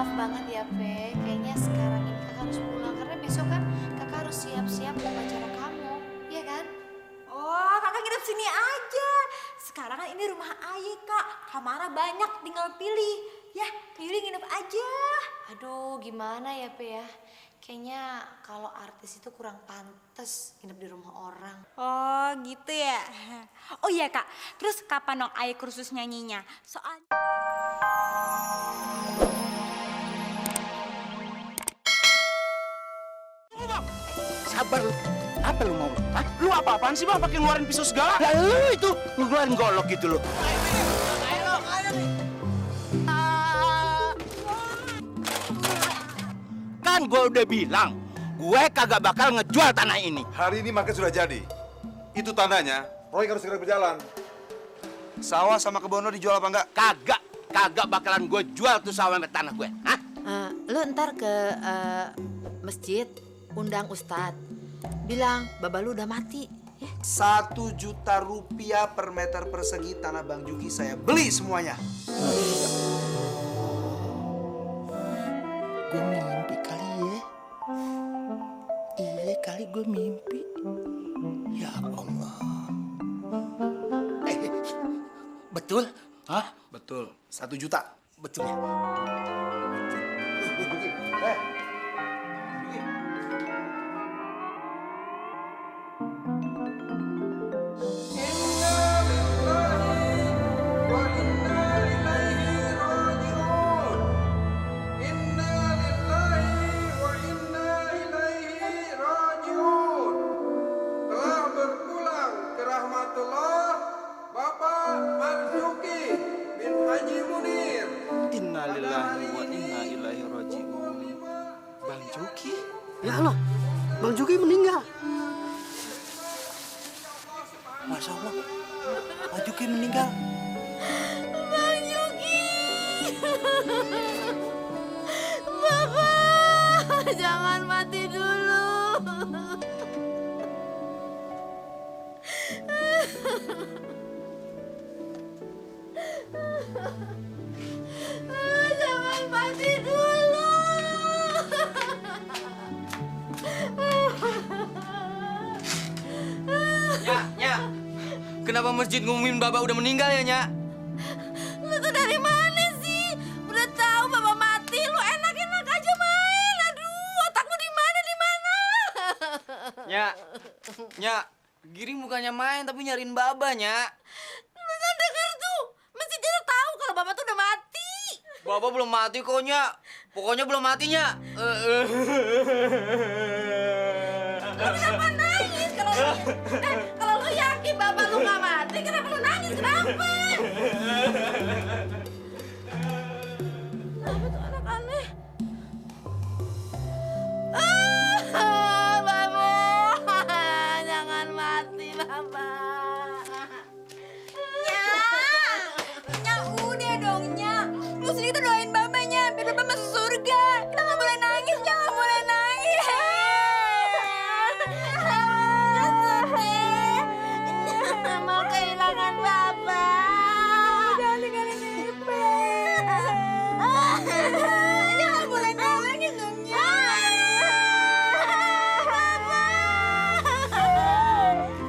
maaf banget ya, Pe. Kayaknya sekarang ini kakak harus pulang karena besok kan kakak harus siap-siap mau acara kamu, ya kan? Oh, kakak nginep sini aja. Sekarang kan ini rumah Aye, Kak. Kamarnya banyak, tinggal pilih. Ya, Yuli nginep aja. Aduh, gimana ya, Pe ya? Kayaknya kalau artis itu kurang pantas nginep di rumah orang. Oh, gitu ya. Oh iya, Kak. Terus kapan dong Aye kursus nyanyinya? Soal Sabar lu. Apa lu mau? Hah? Lu apa-apaan sih bang pakai ngeluarin pisau segala? Ya lu itu ngeluarin golok gitu lu. Kan gue udah bilang, gue kagak bakal ngejual tanah ini. Hari ini market sudah jadi. Itu tandanya proyek harus segera berjalan. Sawah sama kebono dijual apa enggak? Kagak bakalan gue jual tuh sawah sama tanah gue. Hah? Lu ntar ke masjid, undang ustadz. Bilang, baba lu udah mati. Ya. 1 juta rupiah per meter persegi tanah Bang Juki saya beli semuanya. Gue mimpi kali ya. Iya kali gue mimpi. Ya Allah. Betul? Hah? Betul, 1 juta. Betul ya? Telah berpulang ke rahmatullah Bapak Marzuki bin Haji Munir. Innalillahi wa inna ilaihi raji'un. Bang Juki? Ya Allah, Bang Juki meninggal. Masya Allah, Bang Juki meninggal. Bang Juki! Bapak, jangan mati dulu. Jangan mati dulu. Nya, kenapa masjid ngumumin Bapak udah meninggal ya, Nya? Lu tuh dari mana sih? Udah tahu Bapak mati, lu enak-enak aja main. Aduh, otakmu di mana? Nya, Giring bukannya main tapi nyariin Baba, Nya. Lu kan denger tuh, mesti dia udah tahu kalau Bapak tuh udah mati. Bapak belum mati kok, Nya. Pokoknya belum mati, Nya. Lu kenapa nangis? Kalau lu yakin Bapak lu nggak mati, kenapa lu nangis? Kenapa? Kenapa tuh anak aneh? Bapak, jangan mati, Bapak. Nya udah dong, Nya. Lu sendiri tuh doain babanya biar Baba masuk surga. Kita nggak boleh nangis, Nya nggak boleh nangis. Mau kehilangan Bapak. Jangan tinggalin Ipe. Nya nggak boleh nangis dong, Nya.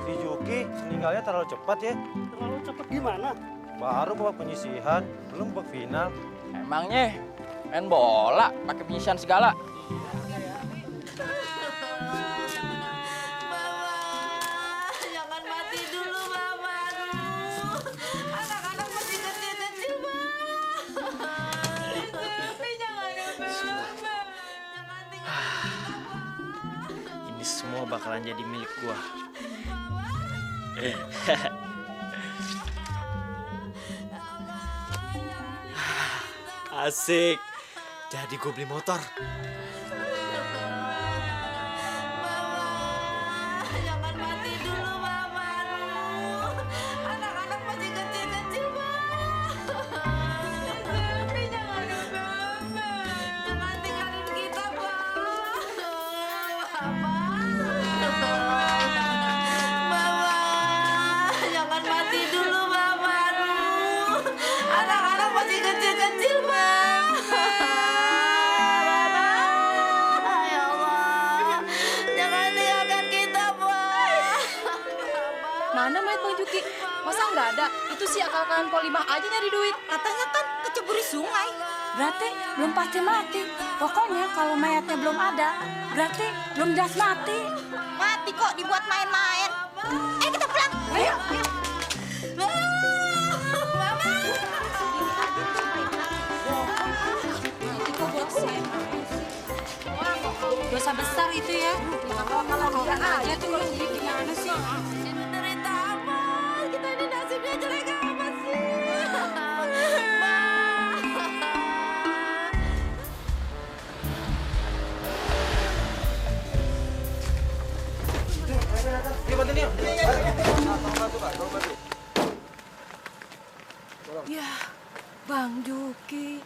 Si Juki meninggalnya terlalu cepat ya. Terlalu cepet gimana? Baru babak penyisihan, belum babak final. Emangnya main bola pakai penyisian segala? Bapak, jangan mati dulu, Bapak. Aduh, anak-anak masih kecil-kecil, Bapak. Tapi jangan lupa, Bapak. Jangan tinggalin kita, Bapak. Ini semua bakalan jadi milik gua. Asik. Jadi gue beli motor. Bapak, jangan mati dulu, Bapak. Aduh, anak-anak masih kecil-kecil, Bapak. Tapi jangan lupa, Bapak. Jangan tinggalin kita, Bapak. Bapak, jangan mati dulu, Bapak. Aduh, anak-anak masih kecil-kecil, Bapak. Emang nggak ada? Itu sih akal-akalan Polimah aja nyari duit. Katanya kan kecebur di sungai. Berarti belum pasti mati. Pokoknya kalau mayatnya belum ada, berarti belum jelas mati. Mati kok dibuat main-main. Kita pulang. Ayo. Dosa besar itu ya. Kalau dia aja tuh gimana sih? Menderita apa? Kita ini nasibnya jelek amat sih. Ya, Bang Juki.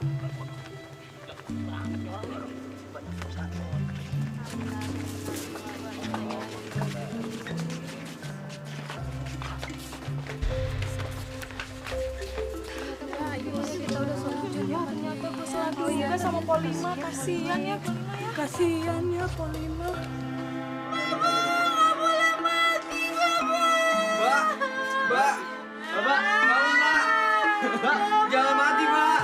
Oh iya sama Polimah, kasihan ya Polimah ya. Kasihan ya Polimah. Mbak, bangun Mbak. Mbak, jangan mati Mbak.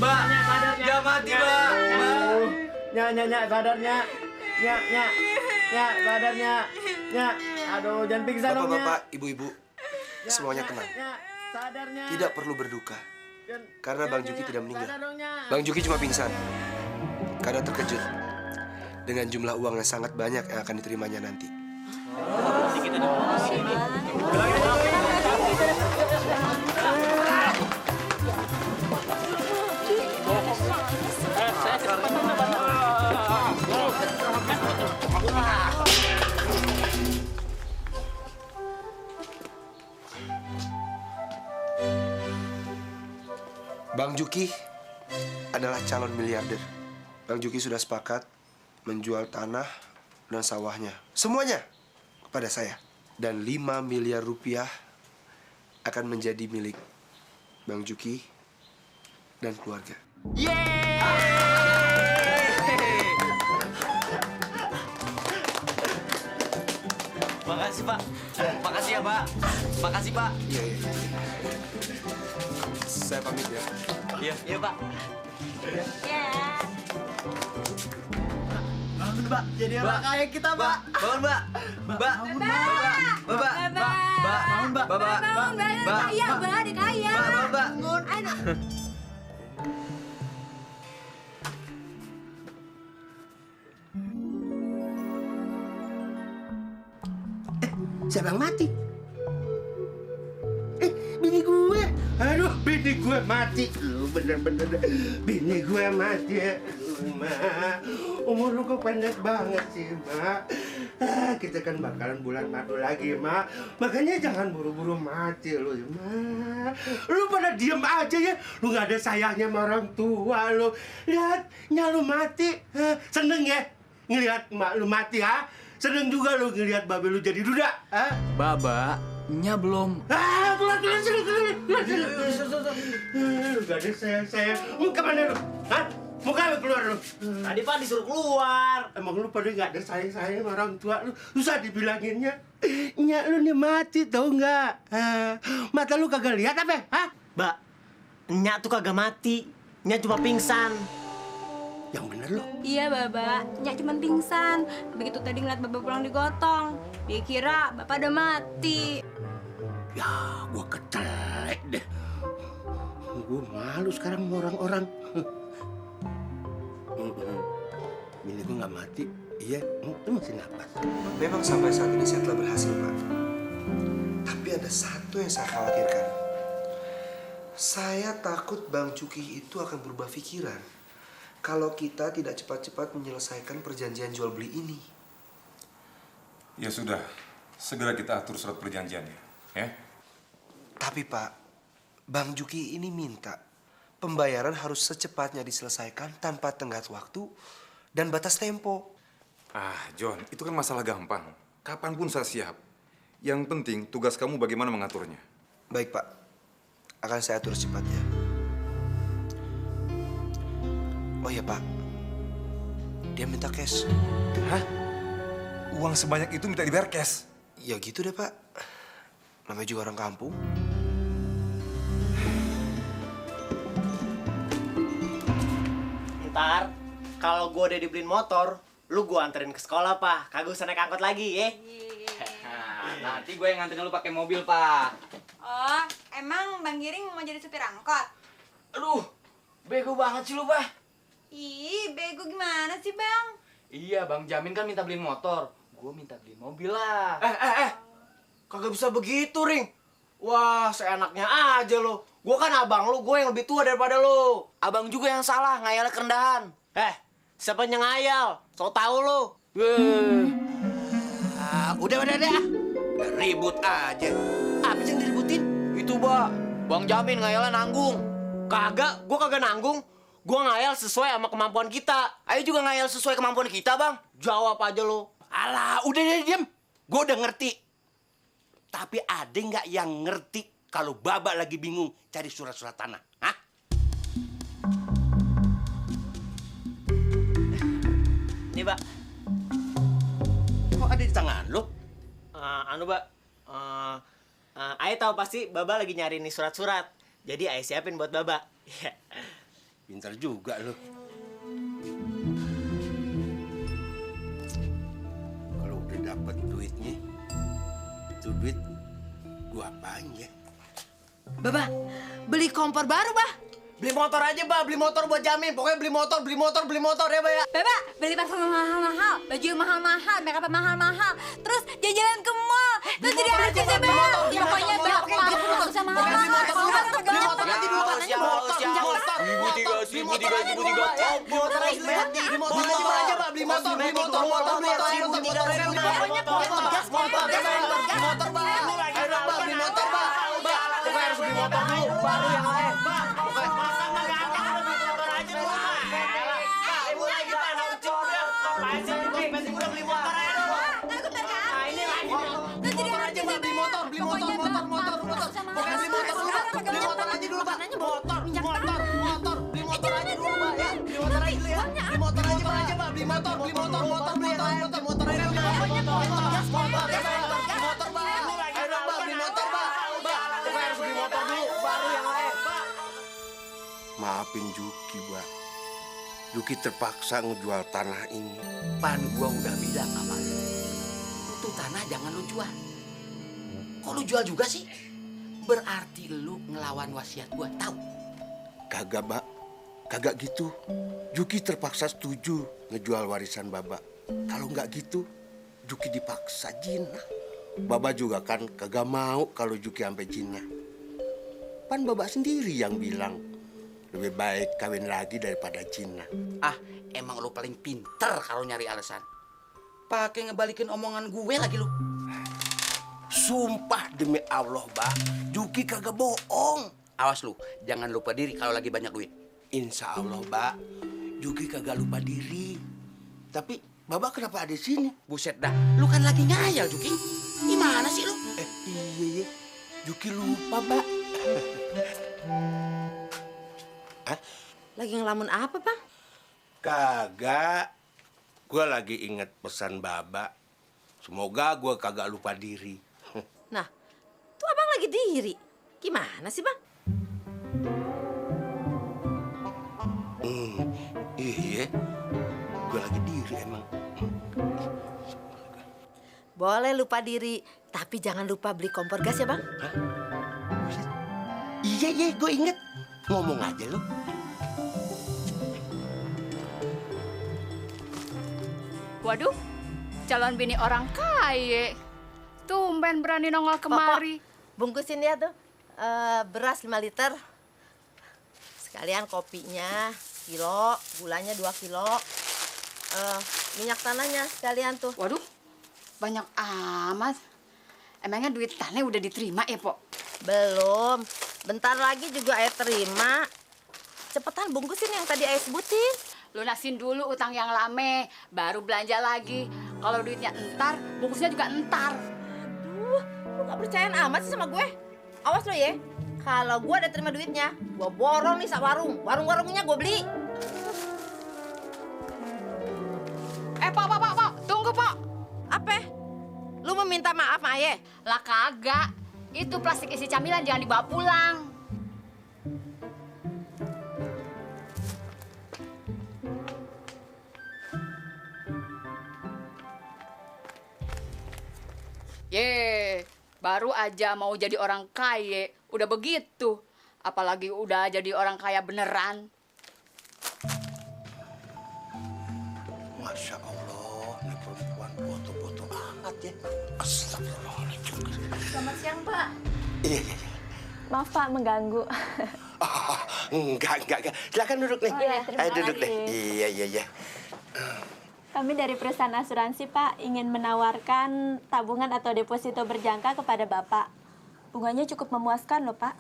Mbak, jangan mati Mbak. Nyak, sadarnya. Nyak, sadarnya. Nyak, aduh, jangan pingsan dong, Nyak. Bapak-bapak, ibu-ibu, semuanya tenang. Nyak, sadarnya. Tidak perlu berduka, karena Bang Juki tidak meninggal. Sadar dong, Nyak. Bang Juki cuma pingsan karena terkejut dengan jumlah uang yang sangat banyak yang akan diterimanya nanti. Bang Juki adalah calon miliarder. Bang Juki sudah sepakat menjual tanah dan sawahnya. Semuanya kepada saya. Dan 5 miliar rupiah akan menjadi milik Bang Juki dan keluarga. Makasih Pak. Makasih ya Pak. Makasih Pak. Iya. Saya pamit ya. Iya Pak. Bangun, Mbak. Jadi orang kaya kita, Mbak. Bangun Mbak. Mbak. Bangun, Mbak. Bangun, Mbak. Bangun, kaya, Mbak, ada kaya. Mbak. Bangun. Siapa yang mati? Bini gue. Aduh, bini gue mati. Lu bener-bener. Bini gue mati ya. Ma, umur lu kok pendek banget sih, Ma. Kita kan bakalan bulan madu lagi, Ma. Makanya jangan buru-buru mati lu, Ma. Lu pada diem aja ya. Lu gak ada sayangnya sama orang tua lu. Lihat, lu mati. Seneng ya? Ngelihat emak lu mati, ha? Seneng juga lu ngelihat babe lu jadi duda, ha? Baba, nya belum. Keluar sini. Lu gak ada sayang. Mau kemana lu? Hah? Mau keluar lu? Tadi Pak disuruh keluar. Emang lu pada gak ada sayang sama orang tua lu? Susah dibilanginnya. Nyak lu nih mati tau nggak? Mata lu kagak lihat apa? Hah? Mbak, Nyak tuh kagak mati. Nyak cuma pingsan. Yang bener lu. Iya, Baba. Nyak cuma pingsan. Begitu tadi ngeliat Baba pulang digotong. Dia kira Bapak udah mati. Ya, gua ketelek deh. Gua malu sekarang sama orang-orang. Bini gua nggak mati. Iya, itu masih napas. Memang sampai saat ini saya telah berhasil, Pak. Tapi ada satu yang saya khawatirkan. Saya takut Bang Juki itu akan berubah pikiran kalau kita tidak cepat-cepat menyelesaikan perjanjian jual beli ini. Ya sudah, segera kita atur surat perjanjiannya, ya. Tapi Pak, Bang Juki ini minta pembayaran harus secepatnya diselesaikan tanpa tenggat waktu dan batas tempo. John, itu kan masalah gampang. Kapanpun saya siap. Yang penting tugas kamu bagaimana mengaturnya. Baik Pak, akan saya atur secepatnya. Oh iya Pak, dia minta cash. Hah? Uang sebanyak itu minta dibayar cash? Ya gitu deh, Pak. Namanya juga orang kampung. Ntar, kalau gue udah dibeliin motor, lu gue anterin ke sekolah, Pak. Kagak usah naik angkot lagi, ya. Nah, nanti gue yang nganterin lu pakai mobil, Pak. Oh, emang Bang Giring mau jadi supir angkot? Aduh, bego banget sih lu, Pak. Ih, bego gimana sih, Bang? Iya, Bang Jamin kan minta beliin motor. Gue minta beliin mobil lah. Kagak bisa begitu, Ring. Wah, seenaknya aja lo. Gue kan abang lu, gue yang lebih tua daripada lu. Abang juga yang salah, ngayalnya kerendahan. Siapa yang ngayal? So tau lu. Udah. Ribut aja. Apa sih yang diributin? Itu, Pak. Bang Jamin ngayalnya nanggung. Kagak, gue kagak nanggung. Gue ngayal sesuai sama kemampuan kita. Ayo juga ngayal sesuai kemampuan kita, Bang. Jawab aja lu. Alah, udah deh, diam. Gue udah ngerti. Tapi ada nggak yang ngerti kalau Baba lagi bingung cari surat-surat tanah? Hah? Nih, Pak. Kok ada di tangan lo? Pak. Ayah tahu pasti Baba lagi nyari nih surat-surat. Jadi Ayah siapin buat Baba. Pintar juga lo. Kalau udah dapat duitnya, itu duit gua apain ya? Baba, beli kompor baru, Bah. Beli motor aja, Ba. Beli motor buat Jamin. Pokoknya beli motor ya, Ba ya. Baba, beli parfum mahal-mahal, baju mahal-mahal, makeup mahal-mahal, terus jalan-jalan ke mall, terus jadi artis ya, Bang. Ya pokoknya Bang, parfum sama mahal-mahal. Beli motor aja dulu, Pak. Ibu tiga. Motor aja, beli motor aja, Pak. Beli motor, Pokoknya harus beli motor dulu, baru yang lain. Maafin Juki, Mbak. Juki terpaksa ngejual tanah ini. Pan gua udah bilang sama lu. Itu tanah jangan lu jual. Kok lu jual juga sih? Berarti lu ngelawan wasiat gua, tahu? Kagak, Mbak. Kagak gitu. Juki terpaksa setuju ngejual warisan Baba. Kalau nggak gitu, Juki dipaksa jinah. Baba juga kan kagak mau kalau Juki sampai jinah. Pan Baba sendiri yang bilang lebih baik kawin lagi daripada jinah. Emang lu paling pinter kalau nyari alasan. Pakai ngebalikin omongan gue lagi lu. Sumpah demi Allah, Mbak. Juki kagak bohong. Awas lu, jangan lupa diri kalau lagi banyak duit. Insya Allah, Mbak. Juki kagak lupa diri. Tapi Baba kenapa ada di sini? Buset dah, lu kan lagi ngayal, Juki. Gimana sih lu? Iya. Juki lupa, Mbak. Lagi ngelamun apa, Bang? Kagak. Gua lagi inget pesan Baba. Semoga gua kagak lupa diri. Nah, tuh Abang lagi diri. Gimana sih, Bang? Iya. Gua lagi diri emang. Boleh lupa diri, tapi jangan lupa beli kompor gas ya, Bang. Iya, gue inget. Ngomong aja lu. Waduh, calon bini orang kaya. Tumben berani nongol kemari. Pok, bungkusin dia tuh beras 5 liter. Sekalian kopinya kilo, gulanya 2 kilo. Minyak tanahnya sekalian tuh. Waduh, banyak amat. Emangnya duit tanah udah diterima ya, Pok? Belum. Bentar lagi juga Ayah terima. Cepetan bungkusin yang tadi Ayah sebutin. Lunasin dulu utang yang lame, baru belanja lagi. Kalau duitnya entar, bungkusnya juga entar. Aduh, lu gak percayaan amat sih sama gue. Awas lo ya, kalau gue udah terima duitnya, gue borong nih sak warung. Warung-warungnya gue beli. Pok, tunggu, Pok. Apa? Lu mau minta minta maaf sama Aye? Lah kagak. Itu plastik isi camilan jangan dibawa pulang. Ye, baru aja mau jadi orang kaya, udah begitu. Apalagi udah jadi orang kaya beneran. Masya Allah, ini perempuan foto-foto amat ya. Astagfirullahaladzim. Selamat siang, Pak. Iya. Maaf, Pak, mengganggu. Oh, enggak. Silakan duduk nih. Oh, iya, terima Ayo duduk kasih. deh. Iya. Kami dari perusahaan asuransi, Pak, ingin menawarkan tabungan atau deposito berjangka kepada Bapak. Bunganya cukup memuaskan loh, Pak.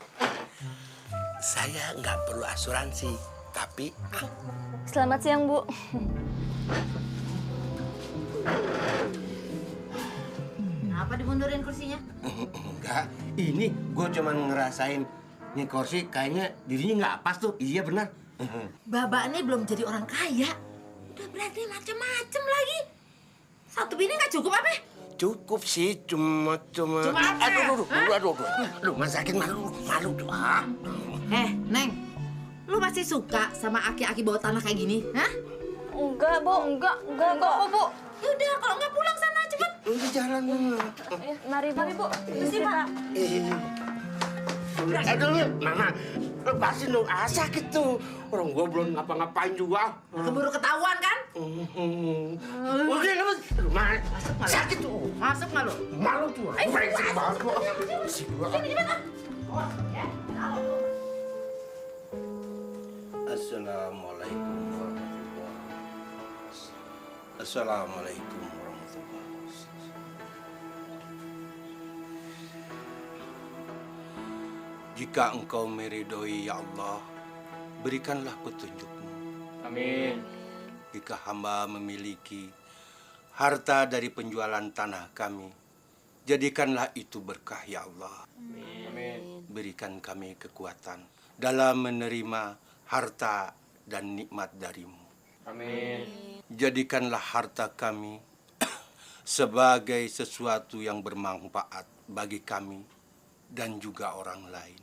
Saya nggak perlu asuransi, tapi... Selamat siang, Bu. Kenapa dimundurin kursinya? Enggak, ini gue cuma ngerasain nih kursi kayaknya dirinya nggak pas tuh. Iya benar. Babak ini belum jadi orang kaya. Udah berani macem-macem lagi. Satu bini nggak cukup apa? Cukup sih, cuma... Cuma apa? Aduh, masakin malu tuh. Neng, lu masih suka sama aki-aki bawa tanah kayak gini? Hah? Enggak, Bu. Enggak kok, Bu. Yaudah, kalau nggak pulang sana cepet. Udah jalan dulu. Mari, Bu. Misi, Pak. Aduh, Mama, lepasin dong. Sakit tuh. Orang gua belum ngapa-ngapain juga. Keburu ketahuan kan? Udah, lepas. Sakit tuh. Masuk nggak lu? Malu tuh. Brengsek banget gua. Sini, cepet. Assalamualaikum warahmatullahi wabarakatuh. Assalamualaikum warahmatullahi wabarakatuh. Jika engkau meridhoi ya Allah, berikanlah petunjuk-Mu. Amin. Jika hamba memiliki harta dari penjualan tanah kami, jadikanlah itu berkah ya Allah. Amin. Berikan kami kekuatan dalam menerima harta dan nikmat dari-Mu. Amin. Jadikanlah harta kami sebagai sesuatu yang bermanfaat bagi kami dan juga orang lain.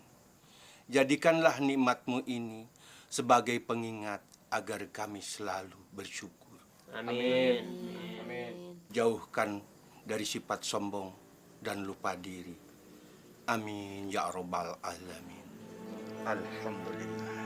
Jadikanlah nikmat-Mu ini sebagai pengingat agar kami selalu bersyukur. Amin. Amin. Jauhkan dari sifat sombong dan lupa diri. Amin ya rabbal alamin. Alhamdulillah.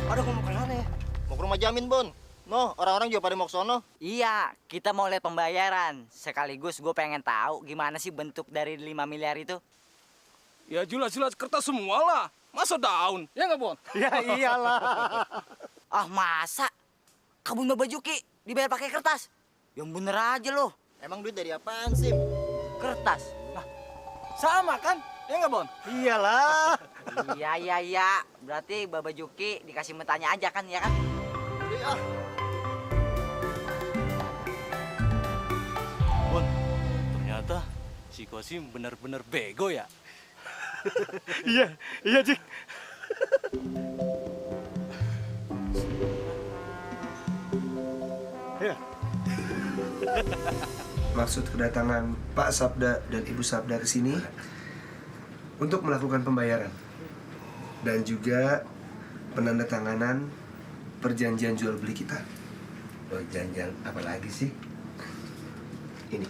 Aduh, mau kemana ya? Mau ke rumah Jamin, Bon. No, orang-orang juga pada mau ke sono. Iya, kita mau lihat pembayaran. Sekaligus gue pengen tahu gimana sih bentuk dari 5 miliar itu. Ya jelas-jelas kertas semua lah. Masa daun? Ya nggak, Bon? Ya iyalah. Ah, masa? Kabun Bapak Juki dibayar pakai kertas? Yang bener aja loh. Emang duit dari apaan, Sim? Kertas. Sama kan? Ya nggak, Bon? Iyalah. Iya. Berarti Bapak Juki dikasih mentanya aja kan, ya kan? Iya. Bon, ternyata si Kosim benar-benar bego ya. Iya, Cik. Maksud kedatangan Pak Sabda dan Ibu Sabda ke sini untuk melakukan pembayaran dan juga penandatanganan perjanjian jual beli kita. Perjanjian apa lagi sih? Ini.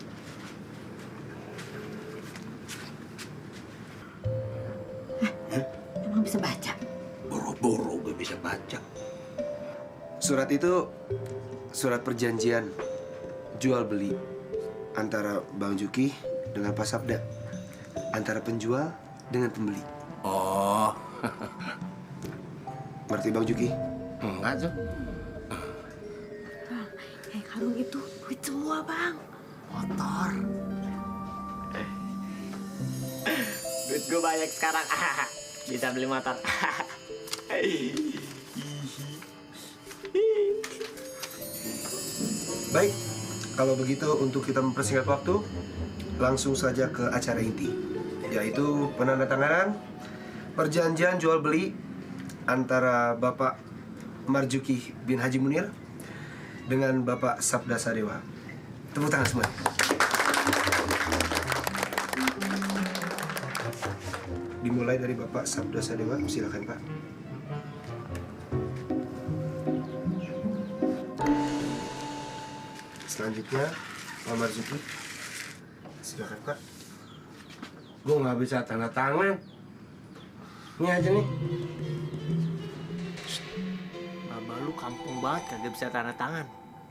Emang bisa baca? Boro-boro gue bisa baca. Surat itu surat perjanjian jual beli antara Bang Juki dengan Pak Sabda, antara penjual dengan pembeli. Oh. Ngerti Bang Juki? Enggak tuh. Kalung itu duit semua, Bang. Motor. Duit gue banyak sekarang. Bisa beli motor. Baik, kalau begitu untuk kita mempersingkat waktu, langsung saja ke acara inti, yaitu penandatanganan perjanjian jual beli antara Bapak Marzuki bin Haji Munir dengan Bapak Sabda Sadewa. Tepuk tangan semua. Dimulai dari Bapak Sabda Sadewa, silakan Pak. Selanjutnya, Pak Marzuki, silakan Pak. Gue nggak bisa tanda tangan. Ini aja nih. Baba lu kampung banget kagak bisa tanda tangan.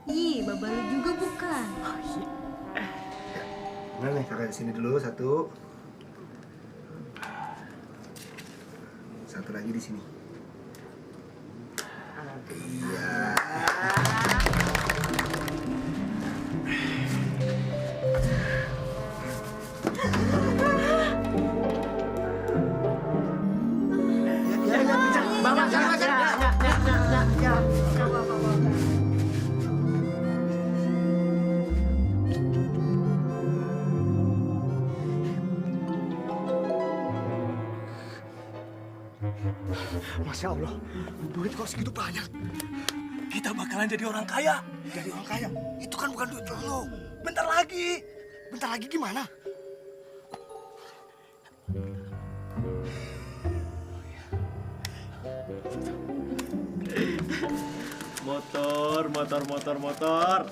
Ih, Baba lu juga bukan. Nah nih, kakak di sini dulu, satu. Satu lagi di sini. Iya. Masya Allah, duit kok segitu banyak. Kita bakalan jadi orang kaya. Jadi orang kaya? Itu kan bukan duit lo. Bentar lagi. Bentar lagi gimana? Motor.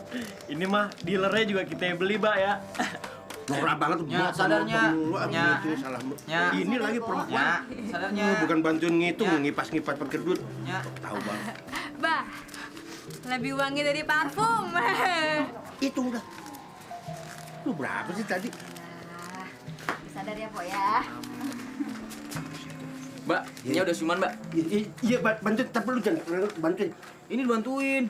Ini mah dealernya juga kita yang beli, Mbak ya. Norak banget tuh. Nya, sadarnya. Nya. Nya. Ini lagi perempuan. Nya, sadarnya. Bukan bantuin ngitung, ngipas-ngipas pakai duit. Tahu banget. Bah, lebih wangi dari parfum. Itu udah. Lu berapa sih tadi? Sadar ya, Po ya. Mbak, ini udah siuman, Mbak. Iya, bantuin. Tapi lu jangan bantuin. Ini dibantuin.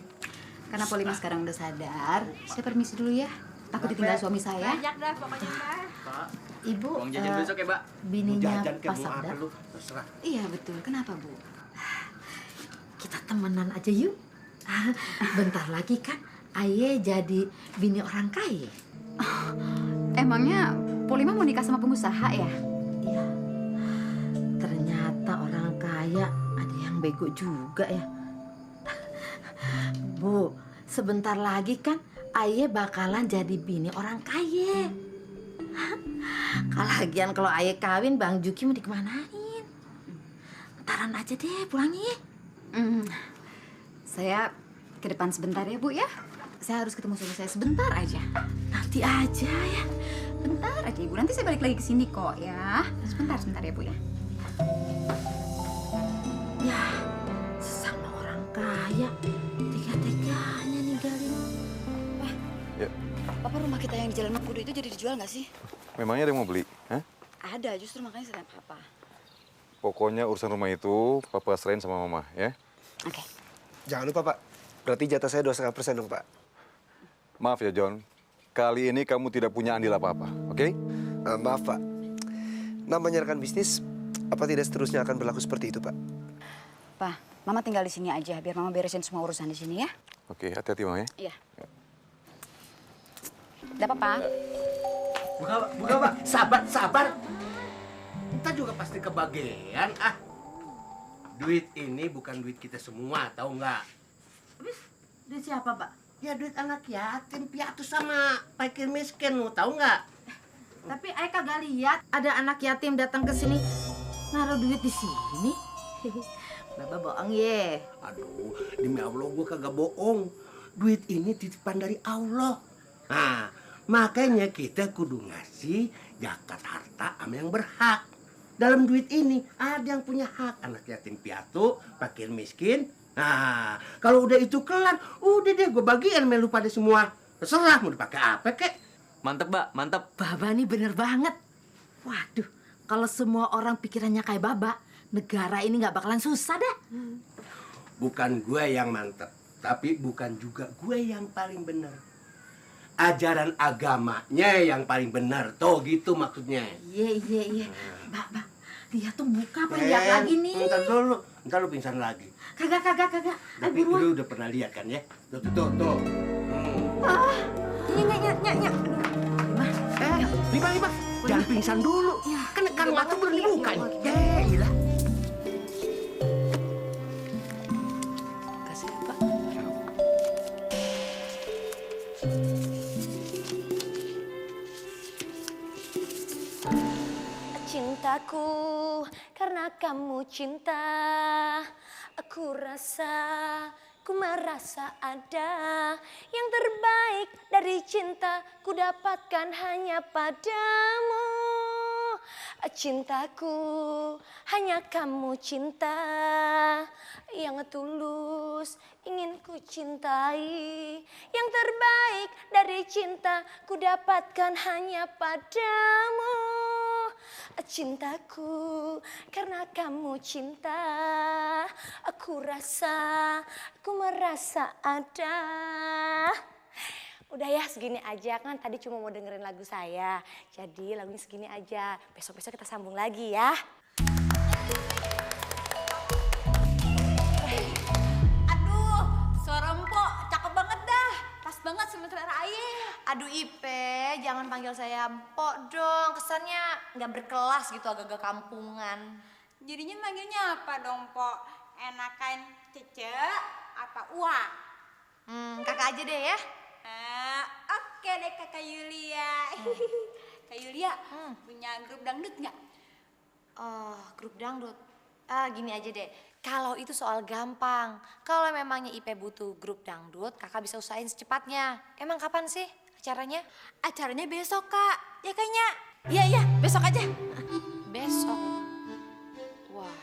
Karena Polima sekarang udah sadar, saya permisi dulu ya. Takut ditinggal suami saya. Banyak dah pokoknya, Mbak. Ibu, Uang jajan besok ya, Mbak. bininya Jajan kayak Pak mau Sabda. apa lu? Terserah. Iya betul. Kenapa, Bu? Kita temenan aja yuk. Bentar lagi kan Aye jadi bini orang kaya. Emangnya Polima mau nikah sama pengusaha ya? Iya. Ternyata orang kaya ada yang bego juga ya. Bu, sebentar lagi kan Aye bakalan jadi bini orang kaya. Lagian kalau Aye kawin, Bang Juki mau dikemanain? Ntaran aja deh pulangnya. Saya ke depan sebentar ya, Bu ya. Saya harus ketemu suami saya sebentar aja. Nanti aja ya. Bentar aja, Ibu. Nanti saya balik lagi ke sini kok ya. Sebentar ya, Bu ya. Ya, sesama orang kaya, tega-teganya ninggalin. Ya. Bapak, rumah kita yang di Jalan Mengkudu itu jadi dijual nggak sih? Memangnya ada yang mau beli? Hah? Ada, justru makanya saya tanya Papa. Pokoknya urusan rumah itu Papa serahin sama Mama, ya? Oke. Jangan lupa, Pak. Berarti jatah saya 2,5% dong, Pak. Maaf ya, John. Kali ini kamu tidak punya andil apa-apa, oke? Maaf, Pak. Namanya rekan bisnis, apa tidak seterusnya akan berlaku seperti itu, Pak? Pak, Mama tinggal di sini aja, biar Mama beresin semua urusan di sini ya. Oke, hati-hati, Mama ya. Iya. Udah, Papa. Buka, Pak. Sabar. Kita juga pasti kebagian, ah. Duit ini bukan duit kita semua, tahu nggak? Duit siapa, Pak? Ya duit anak yatim, piatu sama fakir miskin, lu tahu nggak? Tapi Aye kagak lihat ada anak yatim datang ke sini naruh duit di sini. Baba bohong ye. Aduh, demi Allah gua kagak bohong. Duit ini titipan dari Allah. Nah, makanya kita kudu ngasih zakat harta sama yang berhak. Dalam duit ini ada yang punya hak, anak yatim piatu, fakir miskin. Nah, kalau udah itu kelar, udah deh gue bagiin melu pada semua. Terserah mau dipakai apa kek. Mantep, Mbak, mantep. Baba nih bener banget. Waduh, kalau semua orang pikirannya kayak Baba, negara ini nggak bakalan susah dah. Bukan gue yang mantep, tapi bukan juga gue yang paling benar. Ajaran agamanya yang paling benar, toh gitu maksudnya. Iya. Baba, lihat tuh buka apa lihat lagi nih. Ntar lu pingsan lagi. Kagak. Tapi lu udah pernah lihat kan ya? Tuh. Nyak. Lima. Jangan pingsan dulu. Kan kantong atuh belum dibuka nih. Iyalah. Kasih ya, Pak. Cintaku, karena kamu cinta, aku merasa ada yang terbaik dari cinta ku dapatkan hanya padamu. Cintaku, hanya kamu cinta yang tulus ingin ku cintai. Yang terbaik dari cinta ku dapatkan hanya padamu. Cintaku, karena kamu cinta, aku merasa ada. Udah ya, segini aja kan tadi cuma mau dengerin lagu saya. Jadi lagunya segini aja. Besok-besok kita sambung lagi ya. Aduh, suara empok cakep banget dah. Pas banget sama selera Ayah. Aduh Ipe, jangan panggil saya Mpok dong. Kesannya nggak berkelas gitu, agak-agak kampungan. Jadinya manggilnya apa dong, Pok? Enakan Cece apa Ua? Kakak aja deh ya. Oke deh Kakak Yulia. Kak Yulia punya grup dangdut nggak? Oh, grup dangdut. Gini aja deh. Kalau itu soal gampang. Kalau memangnya Ipe butuh grup dangdut, kakak bisa usahain secepatnya. Emang kapan sih acaranya? Acaranya besok, Kak. Ya kayaknya. Iya, besok aja. Besok. Wah,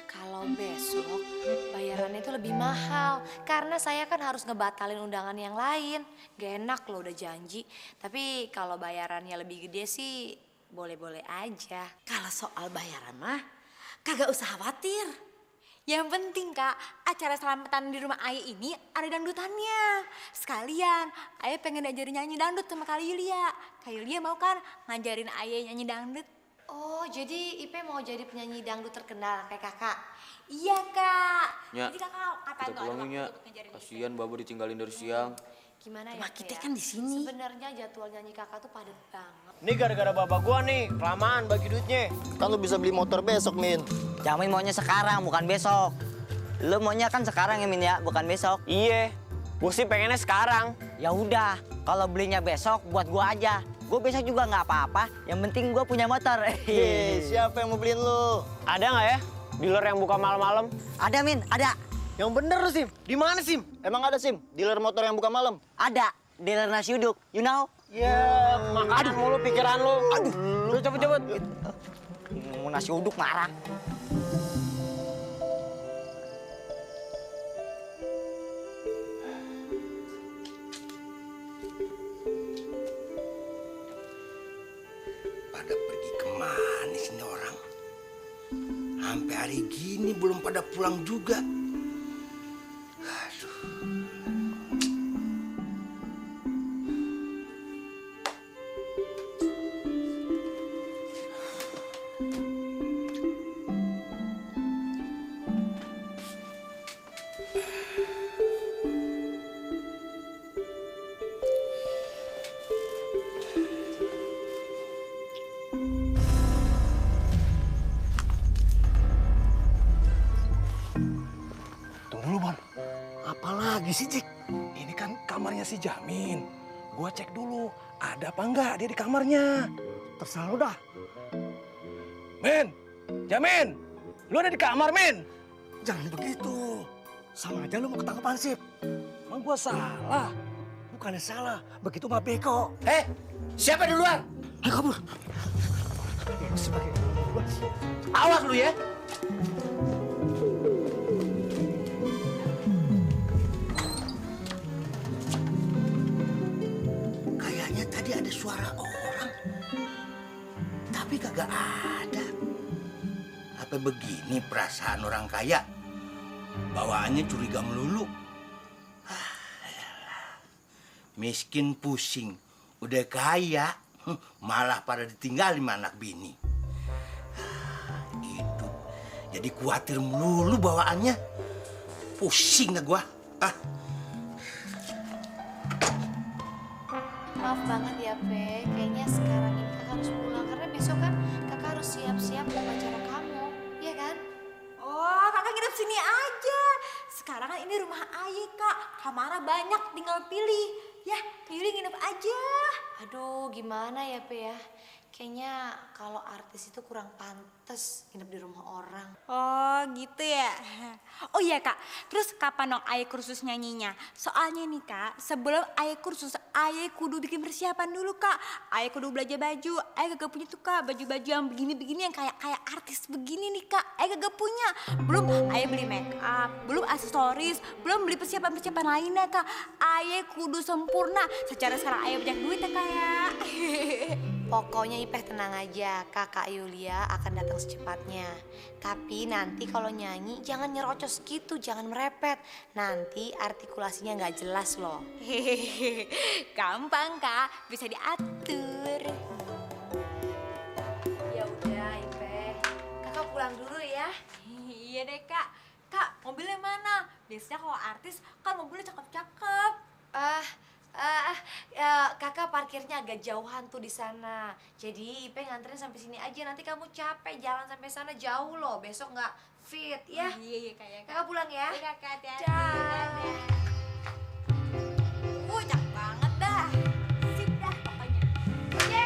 kalau besok bayarannya itu lebih mahal. Karena saya kan harus ngebatalin undangan yang lain. Gak enak loh udah janji. Tapi kalau bayarannya lebih gede sih boleh-boleh aja. Kalau soal bayaran mah kagak usah khawatir. Yang penting Kak, acara selamatan di rumah Ayah ini ada dangdutannya. Sekalian, Ayah pengen diajarin nyanyi dangdut sama Kak Yulia. Kak Yulia mau kan ngajarin Ayah nyanyi dangdut? Oh, jadi Ipe mau jadi penyanyi dangdut terkenal kayak kakak? Iya Kak. Nya, Jadi Kakak kapan kita tuh pulang ya. Kasihan Baba ditinggalin dari siang. Gimana ya? Rumah kita Pe, kan di sini. Sebenarnya jadwal nyanyi kakak tuh padat banget. Ini gara-gara bapak gua nih, kelamaan bagi duitnya. Kan lu bisa beli motor besok, Min. Jamin maunya sekarang, bukan besok. Lu maunya kan sekarang ya, Min ya, bukan besok. Iya, gua sih pengennya sekarang. Ya udah, kalau belinya besok buat gua aja. Gua besok juga nggak apa-apa, yang penting gua punya motor. Siapa yang mau beliin lu? Ada nggak ya dealer yang buka malam-malam? Ada, Min, ada. Yang bener lu, Sim. Di mana, Sim? Emang ada, Sim? Dealer motor yang buka malam? Ada, dealer nasi uduk, you know? Ya, makanan mulu pikiran lu. Aduh, lu cepet-cepet. Mau nasi uduk marah. Pada pergi kemana sih ini orang? Sampai hari gini belum pada pulang juga. Apalagi sih, Jik? Ini kan kamarnya si Jamin. Gua cek dulu, ada apa enggak dia di kamarnya. Terserah lu dah. Men, Jamin, lu ada di kamar, Men? Jangan begitu. Sama aja lu mau ketangkep Hansip. Emang gua salah? Bukannya salah, begitu mah beko. Siapa duluan? Ayo kabur. Awas lu ya. Kayaknya tadi ada suara orang. Tapi kagak ada. Apa begini perasaan orang kaya? Bawaannya curiga melulu. Miskin pusing. Udah kaya, malah pada ditinggalin sama anak bini. Gitu. Jadi khawatir melulu bawaannya. Pusing dah gua. maaf banget ya, Pe. Kayaknya sekarang ini kakak harus pulang karena besok kan kakak harus siap-siap untuk acara kamu, iya kan? Oh, kakak nginep sini aja. Sekarang kan ini rumah Aye, Kak. Kamarnya banyak, tinggal pilih. Ya, Kak Yuli nginep aja. Aduh, gimana ya, Pe ya? Kayaknya kalau artis itu kurang pantas nginep di rumah orang. Oh, gitu ya. Oh iya, Kak. Terus kapan dong Aye kursus nyanyinya? Soalnya nih, Kak, sebelum Aye kursus, Aye kudu bikin persiapan dulu, Kak. Aye kudu belajar baju. Aye kagak punya tuh, Kak, baju-baju yang begini-begini yang kayak artis begini nih, Kak. Aye kagak punya. Belum Aye beli make up, belum aksesoris, belum beli persiapan-persiapan lainnya, Kak. Aye kudu sempurna. Secara sekarang Aye banyak duit ya, Kak ya. Pokoknya Ipeh tenang aja, kakak Yulia akan datang secepatnya. Tapi nanti kalau nyanyi jangan nyerocos gitu, jangan merepet. Nanti artikulasinya nggak jelas loh. Gampang, Kak, bisa diatur. Ya udah Ipeh, kakak pulang dulu ya. Iya deh, Kak. Kak, mobilnya mana? Biasanya kalau artis kan mobilnya cakep-cakep. Kakak parkirnya agak jauhan tuh di sana. Jadi Ipeh nganterin sampai sini aja. Nanti kamu capek jalan sampai sana jauh loh. Besok nggak fit ya. Iya, Kak. Kakak pulang ya. Iya, Kak. Hati-hati. Cakep banget dah. Sip dah pokoknya. Oke.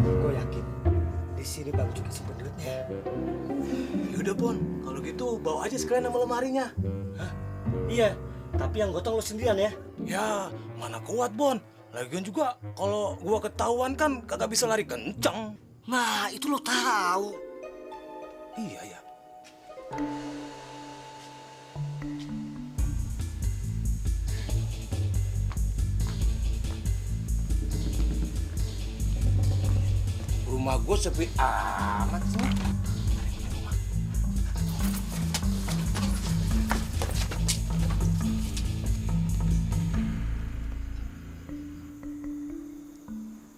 Gue yakin di sini Bang Juki simpen duitnya. Yaudah Bon, kalau gitu bawa aja sekalian sama lemarinya. Hah? Iya, tapi yang gotong lu sendirian ya. Ya, mana kuat Bon. Lagian juga kalau gua ketahuan kan kagak bisa lari kenceng. Nah, itu lo tahu. Iya ya. Rumah gue sepi amat sih.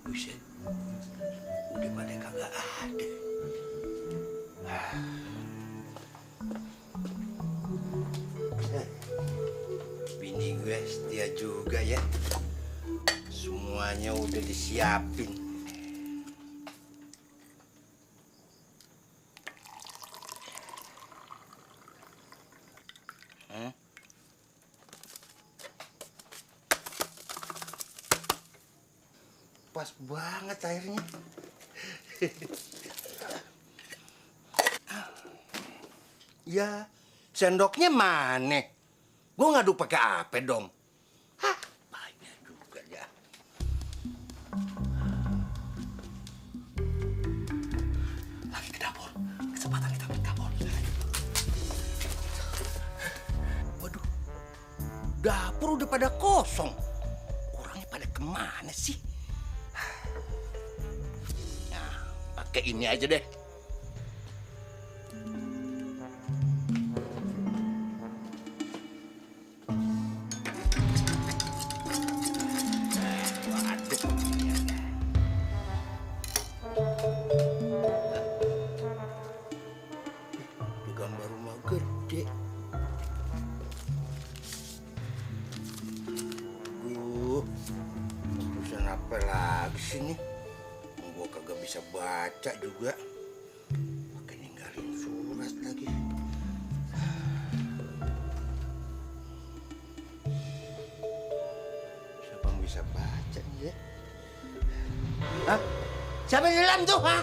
Buset, udah pada kagak ada. Bini gue setia juga ya. Semuanya udah disiapin. Pas banget airnya. Ya, sendoknya mana? Gue ngadu pakai apa dong? Hah, banyak juga ya. Lagi ke dapur. Kesempatan kita ke dapur. Waduh, dapur udah pada kosong. Orangnya pada kemana sih? Nah, pakai ini aja deh. Gambar rumah gede. Tulisan apa lagi sih nih? Gua kagak bisa baca juga. Pakai ninggalin surat lagi. Siapa yang bisa baca nih ya? Hah? Siapa di dalam tuh? Hah?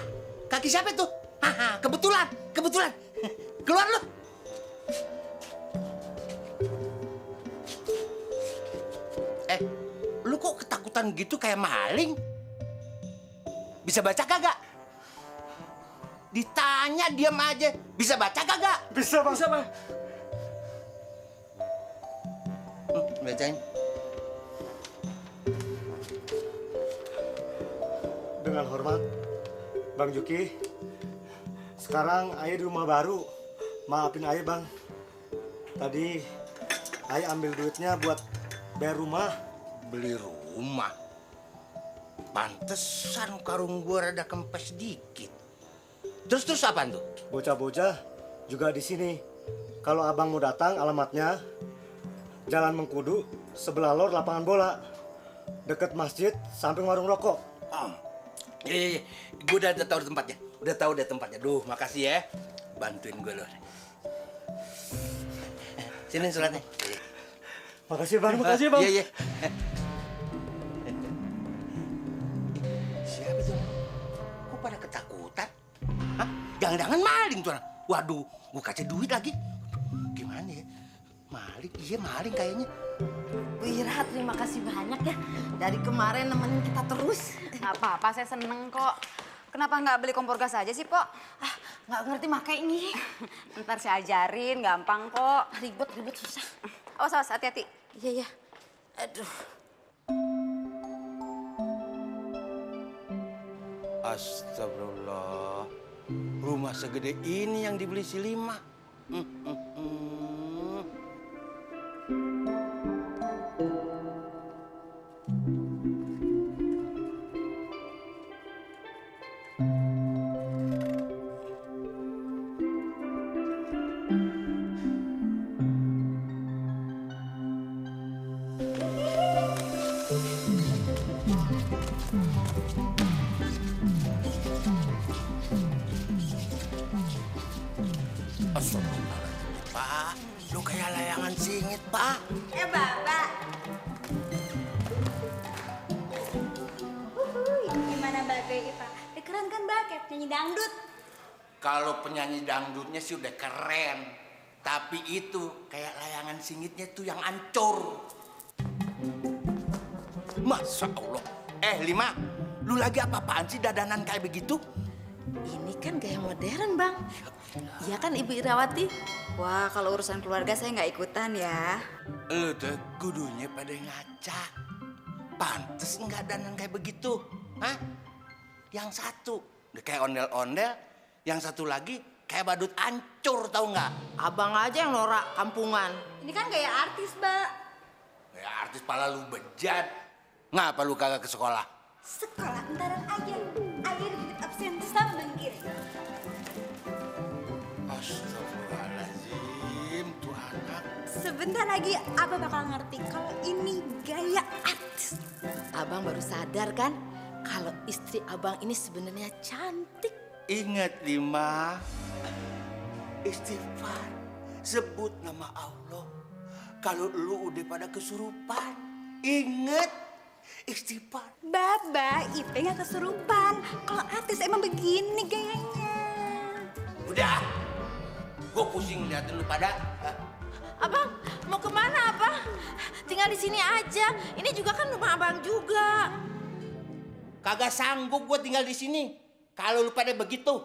Kaki siapa tuh? Haha, kebetulan. Keluar lu. Lu kok ketakutan gitu kayak maling? Bisa baca kagak? Ditanya diam aja. Bisa baca kagak? Bisa, Bang. Bisa, Bang. Bacain. Dengan hormat, Bang Juki. Sekarang Ayah di rumah baru. Maafin Ayah, Bang. Tadi Ayah ambil duitnya buat bayar rumah. Beli rumah? Pantesan karung gua rada kempes dikit. Terus apaan tuh? Bocah-bocah juga di sini. Kalau abang mau datang, alamatnya Jalan Mengkudu, sebelah lor lapangan bola, deket masjid, samping warung rokok. Iya, gue udah tahu tempatnya. Udah tahu deh tempatnya. Duh, makasih ya, bantuin gue loh. Sini suratnya. Makasih bang, makasih bang. Iya, iya. Siapa tuh? Kok pada ketakutan? Hah? Jangan-jangan maling tuh orang. Waduh, gue kasih duit lagi. Gimana ya? Maling? Iya maling kayaknya. Bu Ira, terima kasih banyak ya. Dari kemarin nemenin kita terus. Nggak apa-apa, saya seneng kok. Kenapa nggak beli kompor gas aja sih, Pok? Nggak ngerti pakai ini. Ntar saya ajarin, gampang kok. Ribet susah. Awas, hati-hati. Iya, iya. Aduh. Astagfirullah. Rumah segede ini yang dibeli si Lima. Pak, lu kayak layangan singit, Pak. Bapak. Gimana Babe, Pak? Keren kan Babe, penyanyi dangdut. Kalau penyanyi dangdutnya sih udah keren. Tapi itu kayak layangan singitnya tuh yang ancur. Masya Allah. Lima, lu lagi apa-apaan sih dadanan kayak begitu? Ini kan gaya modern, Bang. Iya kan Ibu Irawati? Wah, kalau urusan keluarga saya nggak ikutan ya. Lu tuh kudunya pada ngaca. Pantes nggak dandan kayak begitu. Hah? Yang satu udah kayak ondel-ondel, yang satu lagi kayak badut ancur, tau nggak? Abang aja yang norak kampungan. Ini kan gaya artis, Mbak. Ya artis pala lu bejat. Ngapa lu kagak ke sekolah? Sekolah entaran aja. Ayo dikit absen samping kiri. Astagfirullahaladzim, tuh anak. Sebentar lagi Abang bakal ngerti kalau ini gaya artis. Abang baru sadar kan kalau istri abang ini sebenarnya cantik. Ingat Lima, istighfar, sebut nama Allah. Kalau lu udah pada kesurupan, inget istighfar. Baba, Ipe nggak kesurupan. Kalau artis emang begini gayanya. Udah, gue pusing liatin lu pada. Abang, mau kemana abang? Tinggal di sini aja. Ini juga kan rumah abang juga. Kagak sanggup gue tinggal di sini. Kalau lu pada begitu.